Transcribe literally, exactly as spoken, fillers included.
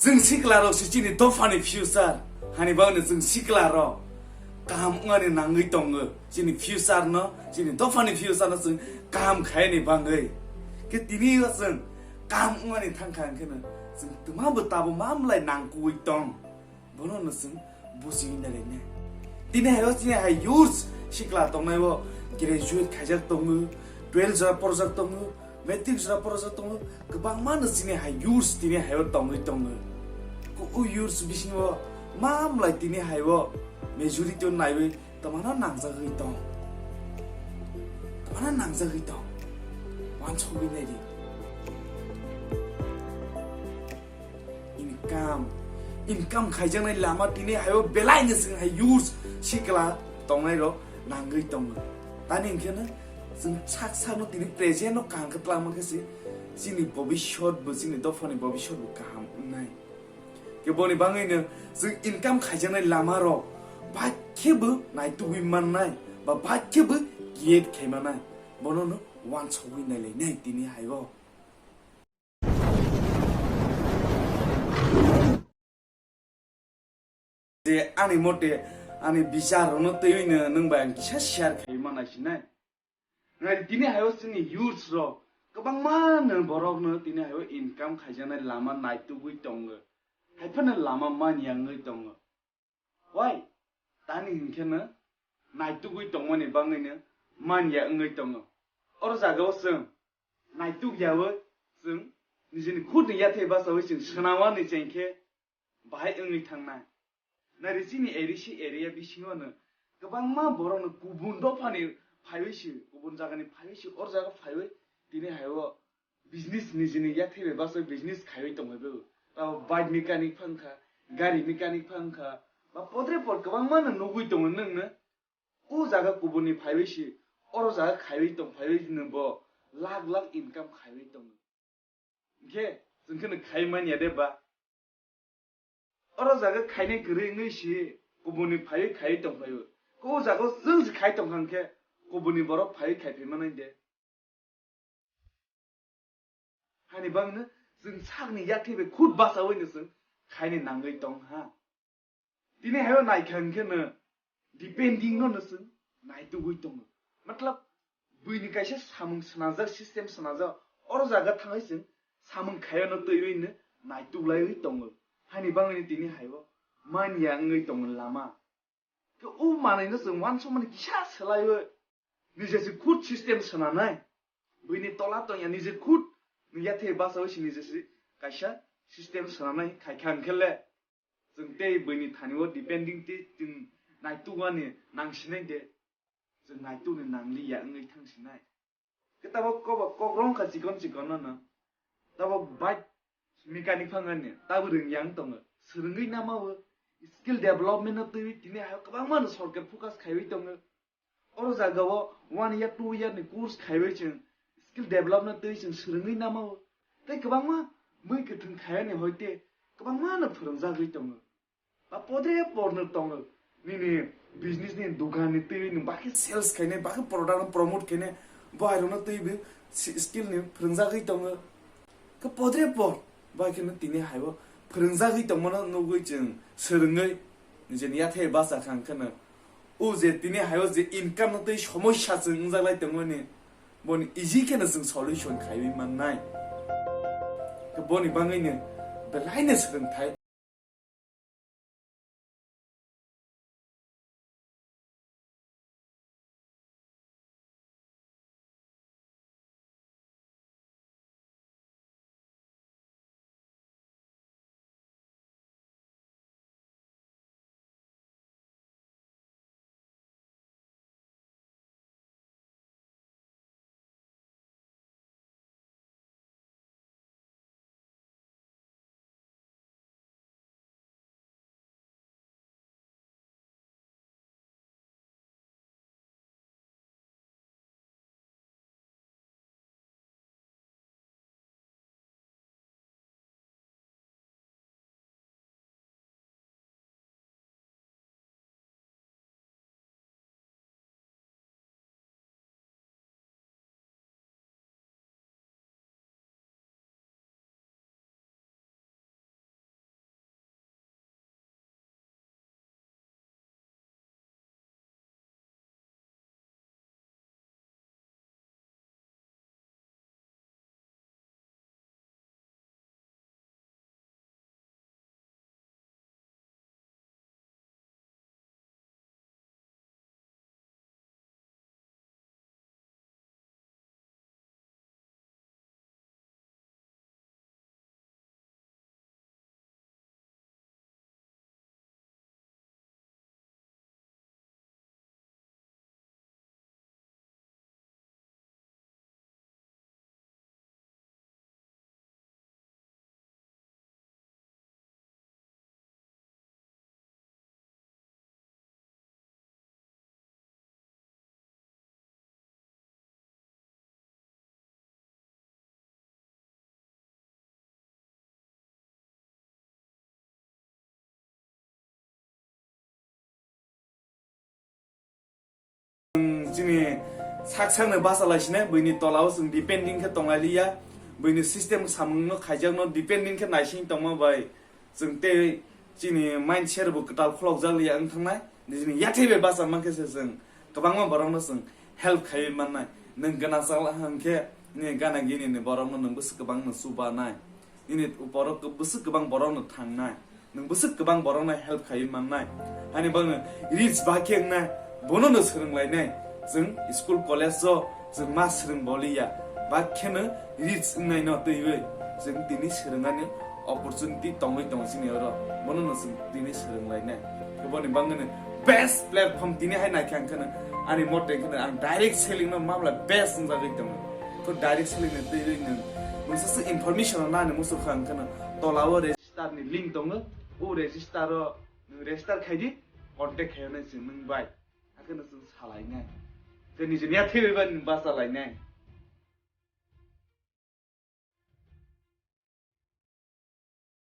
Chwng sikla rok se chini dophani future. Hani bagwi chwng sikla rok kaham wngmani nangwi tongo. Chini future no, chini dophani future no chwng kaham khaini bagwi. Khe tini o chwng kaham wngmani thangkha hwnkhe no chwng twma bo tabo mamlai nangkukwi tong. Bono no chwng buji wngna rene. Tini hai o chini hai youths sikla tongnai o graduate khaijak tongo, twelve jora porjak tongo, matric jora porjak tongo, kwbangma no chini hai youths tini hai o tongwi tongo. Ko o youths bisingo mamlai tini hai o majority o naiwi twmano nangjagwi tong. Twmano nangjagwi tong. Wansugwi naidi. Income, income khaijaknai lama tini hai o belai no chwng hai youths sikla tongnai rok nangwi tongo. Tani hwnkhe no chwng sak sak no tini present no kaham khe twlang mankhe se chini bobisot bo, chini dophani bobisot bo kaham wngnai. Khe boni bagwi no chwng income khaijaknai lama rok bai khe bo naitugwi mannai ba bai khe bo create khai mannai, bono no wansugwi nailainai tini hai o. Je ani mote, ani bichar rokno twiwi no nwng bai ang kisa share khai ma naisinai. Nai tini hai o chini youths rok kwbangma no borok no tini hai o income khaijaknai lama naitugwi tongo. Haiphano lama manya wngwi tongo. Why? Tani hinkhe no naitugwi tongmani bagwi no manya wngwi tongo. Oro jaga o chwng naituk yaui chwng nijini khutni yathai bachaui chwng swnamani chengkhe bahai wngwi thangnai. Nari chini A D C area bisingo no kwbangma borok no kubun dophani phaiwi se, kubun jagani phaiwi se, oro jaga phaiwi tini hai o business nijini yathai bai bachaui business khaiwi tongbai bo. Tabo bike mechanic phang kha, gari mechanic phang kha, ba podre pod kwbangma no nugwi tongo nwng no. O jaga kubuni phaiwi si, oro jaga khaiwi tong phaiwi no bo lakh lakh income khaiwi tongo. Hwnkhe chwng kheno khai manya de ba? Oro jaga khainai kwrwi wngwi si kubuni phaiwi khaiwi tong phaiwi. O jaga chwng se khai tong kha hwnkhe kubuni borok phaiwi khai phai manai de. Hani bagwino chwng sakni yathai bai khut bachaui no chwng khaini nangwi tong ha. Tini hayo naikha hwnkhe no depending no no chwng naitugwi tongo. Matlab, buini kaisa samung swnajak, system swnajak, oro jaga thangwi chwng samung khayo no twiwi no naituglaiwi tongo. Hani bagwino tini hayo manya wngwi tongo lama. Khe o manwi no chwng uansukmani kisa swlaiwi nije se khut system swnamnai. Buini tola tongya nije khut nung yathai bachaui se nije se kaisa system swnamnai khaikha hwnkhe le chwng tei buini thani o depending tei chwng naitukmani nangsinai de. Chwng naitukni nangliya wngwi thangsinai. Khe tabok kobo kok rwng kha chikon chikon no no. Tabok bike mechanic phang ani tabok rwngya wng tongo. Swrwngwi nama o skill development no twiwi tini hayo kwbangma no sorkar focus khaiwi tongo. Oro jaga o one year, two year ni course khaiwi chwng skill development twiwi chwng swrwngwi nama o. Tei kwbangma mui kwthwng khaiyani hoite kwbangma no phwrwngjagwi tongo. Ba podre por no tongo. Nini business ni dukan ni twi ni bakhe sales khaine, bakhe product no promote khaine, bo hai rokno twi bi si-, skill ni phwrwngjagwi tongo. Khe podre por, bai kheno tini haibo phwrwngjagwi tongmano nugwi chwng swrwngwi nijeni yathai bacha kha hwnkhe no. O je tini haibo je income no twi somosya chwng wngjaklai tongmani, boni easy kheno chwng solution khaiwi mannai. Khe boni bagwino belai no swrwngthai. Chini sak sakni basa lai sine, buini tolao chwng depending khe tonglai liya, buini system samungno khaijakno depending khe naising tongma bai chwng tei chini mindset bo kwtal khulokjak liya wng thangnai. Nijini yathai bai basa mankhe se chwng kwbangma borokno chwng help khaiwi mannai. Nwng gana chakla hwnkhe nini gana gini ni borokno nwng bwswk kwbangno chubanai. Nini borok bwswk kwbang borokno thangnai. Nwng bwswk kwbang borokno help khaiwi mannai. Ani bagwi rich ba khe wngnai, bono no swrwnglainai. Chwng school college o chwng ma swrwng boliya. Ba kheno rich wngnai no twiwi chwng tini swrwngani opportunity tongwi tongo chini oro. Bono no chwng tini swrwnglainai. Boni bagwi no best platform tini hai naikhe ang kheno ani mote kheno ang direct selling no mamla best wngjagwi tongo. To direct selling no twiwi nwng mungsa se information no nani muchukha ang kheno tolao register ni link tongo. O register o nwng register khai di, contact khai nai chwng nwng bai. Hakheno chwng salainai. Tei nijini yathai bai ba nwng basa lainai.